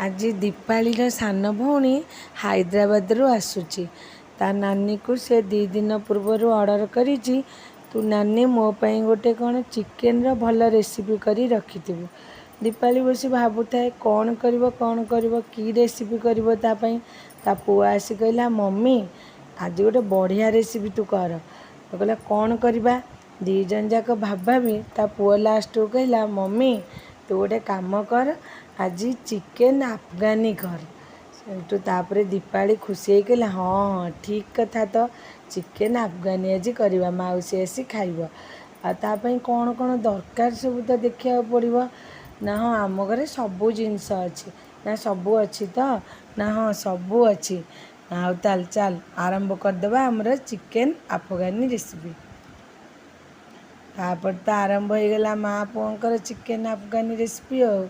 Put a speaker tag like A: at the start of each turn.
A: ଆଜି ଦୀପାଳିର ସାନ ଭଉଣୀ ହାଇଦ୍ରାବାଦରୁ ଆସୁଛି। ତା ନାନୀକୁ ସେ 2 ଦିନ ପୂର୍ବରୁ ଅର୍ଡ଼ର କରିଛି, ତୁ ନାନୀ ମୋ ପାଇଁ ଗୋଟେ କ'ଣ ଚିକେନର ଭଲ ରେସିପି କରି ରଖିଥିବୁ। ଦୀପାଳି ବସି ଭାବୁଥାଏ କ'ଣ କରିବ କ'ଣ କରିବ, କି ରେସିପି କରିବ ତା ପାଇଁ। ତା ପୁଅ ଆସି କହିଲା, ମମି ଆଜି ଗୋଟେ ବଢ଼ିଆ ରେସିପି ତୁ କର। କହିଲା, କ'ଣ କରିବା? 2 ଜଣ ଯାକ ଭାବି ଭାବି ତା ପୁଅ ଲାଷ୍ଟକୁ କହିଲା, ମମି ତୁ ଗୋଟେ କାମ କର, ଆଜି ଚିକେନ ଆଫଗାନୀ କର। ସେଇଠୁ ତାପରେ ଦୀପାଳି ଖୁସି ହେଇ କହିଲା, ହଁ ହଁ, ଠିକ୍ କଥା ତ, ଚିକେନ ଆଫଗାନୀ ଆଜି କରିବା, ମାଉସୀ ଆସି ଖାଇବ। ଆଉ ତା ପାଇଁ କ'ଣ କ'ଣ ଦରକାର ସବୁ ତ ଦେଖିବାକୁ ପଡ଼ିବ। ନା ହଁ, ଆମ ଘରେ ସବୁ ଜିନିଷ ଅଛି। ନା ସବୁ ଅଛି ତ? ନା ହଁ, ସବୁ ଅଛି। ଆଉ ତାହେଲେ ଚାଲ ଆରମ୍ଭ କରିଦେବା ଆମର ଚିକେନ ଆଫଗାନୀ ରେସିପି। ତାପରେ ତ ଆରମ୍ଭ ହେଇଗଲା ମା ପୁଅଙ୍କର ଚିକେନ ଆଫଗାନୀ ରେସିପି ଆଉ।